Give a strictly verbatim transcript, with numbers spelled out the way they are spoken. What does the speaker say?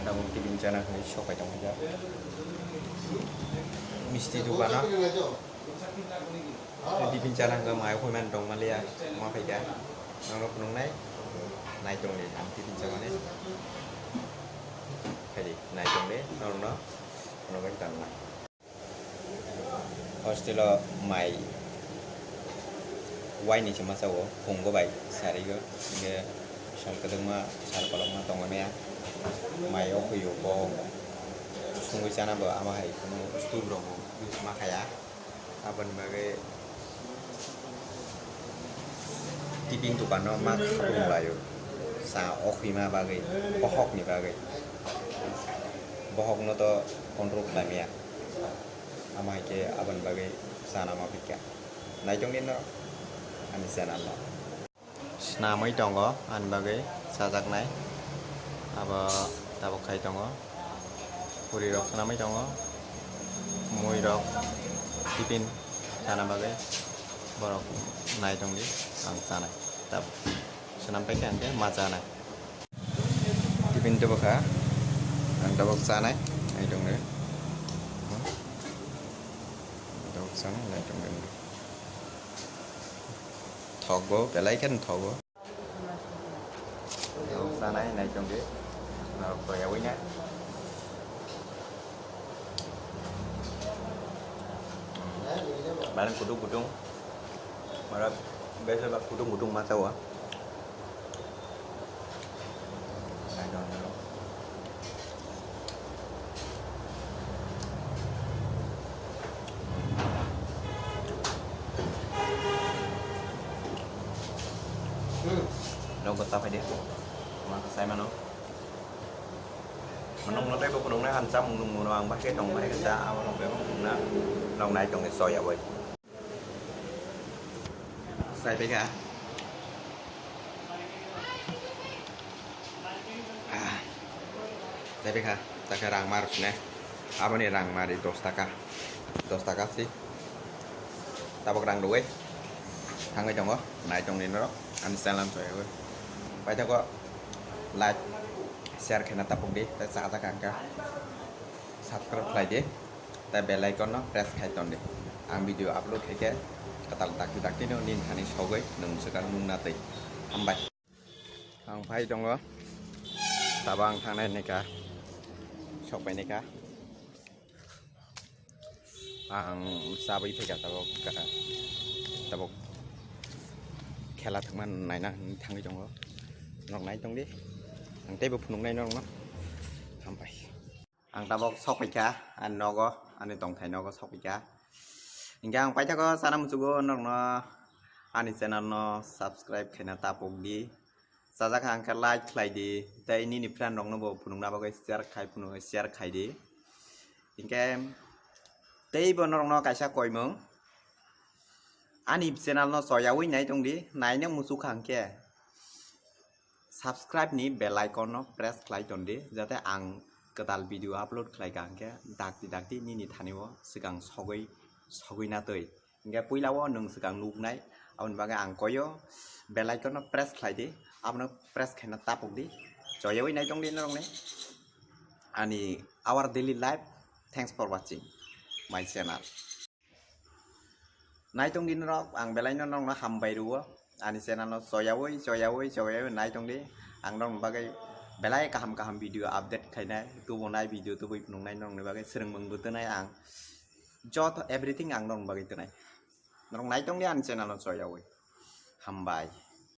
Tabuk tiffin chana hinwi sok pai tongkha. Misti dukano. Tiffin chana hwnkhe mai khoi man tong maliya, ma phaikha. Norok phunuknai, nai tongdi, ang tiffin chamani. Phaidi, nai tongdi, norokno phunukgwi tangnai. Hostel o mai waini se masa o phungo bai sarigo, hingke sal kwdwkma, sal kolokma tongo maya. Mai o phuyo bo sungwi chana bo ama hai kunu stool rok bo use ma khaya. Aboni bagwi tiffin dukan no ma khabung laio, sa o khwima bagwi, bohok ni bagwi, bohok no to control khlai maya. Ama hai khe aboni bagwi chana ma phikha. Naitongdi norok ani channel no. Snamwi tongo ani bagwi chajaknai. Abo tabuk khai tongo. Puri rok snamwi tongo. Mui rok tiffin chana bagwi borok naitongdi ang chanai. Tabuk swnam paikha hwnkhe ma chanai. Tiffin tubukha, ang tabuk chanai, naitongdi. Tabuk chanai, naitongdi. Thogo, belai khe thogo. Tabuk chanai, naitongdi. Norok toyawi na. Barang kutung kutung. Mara besa ba kutung kutung ma chawa. Nogo ta phai de. Ma sai mano. Manung no tei bo phunuknai ang chamung nungmung no ang bahai khe tong bahai khe cha abo rok bebak phunukna rok nai tongni soya bai. Sai phaikha. Ah. Sai phaikha. Takhe rang mar sine. Aboni rang mari dos taka. Dos taka si. Tabok rang rwui. Thangwi tongo. Nai tongni norok. Ani channel soyagwi. Paithago like, share khaina tapokdi. Tei chajak ang kha. Subscribe khlaidi. Tei bell icon no press khai tondi. Ang video upload khaikhe kwtal dakti dakti no nini thani sogwi nwng swkang nukna twi. Hambai. Ang phai tongo. Tabo ang thangnai nai kha. Sok pai nai kha. Ang chabwi phaikha tabok, tabok khela thwngma naina hinwi thangwi tongo. Norok nai tongdi. Ang teibo phunuknai norokno. Hambai. Ang tabok sok paikha ani nogo, ani tongthai nogo sok paikha. Hinkhe ang paithago chana muchugo norokno ani channel no subscribe khaina tapokdi. Chajak kha hwnkhe like khlai di, tei nini friend rokno bo phunukna bagwi share khai phunu-, share khai di. Hinkhe teibo norokno kaisa koimung, ani channel no choyawi nai tongdi, naina muchuk kha hwnkhe subscribe ni bell icon no press khlai tondi, jate ang kwtal video upload khlai kha hwnkhe dakti dakti nini thani o swkang sogwi, sogwi na twi. Hinkhe puila o nwng swkang nuknai, aboni bagwi ang koyo bell icon no press khlai di, abono press khaina tapok di, choyawi nai tongdi norokni ani our daily life. Thanks for watching my channel. Nai tongdi norok, ang belaino norokno hambai rwo, ani channel no choyawi, choyawi, choyawi nai tongdi, ang norokni bagwi belai kaham kaham video update khainai, tubunai video tubui phunuknai norokni bagwi swrwngmung bo twnai ang. Joto everything ang norokni bagwi twnai. Norok nai tongdi ani channel no choyawi. Hambai.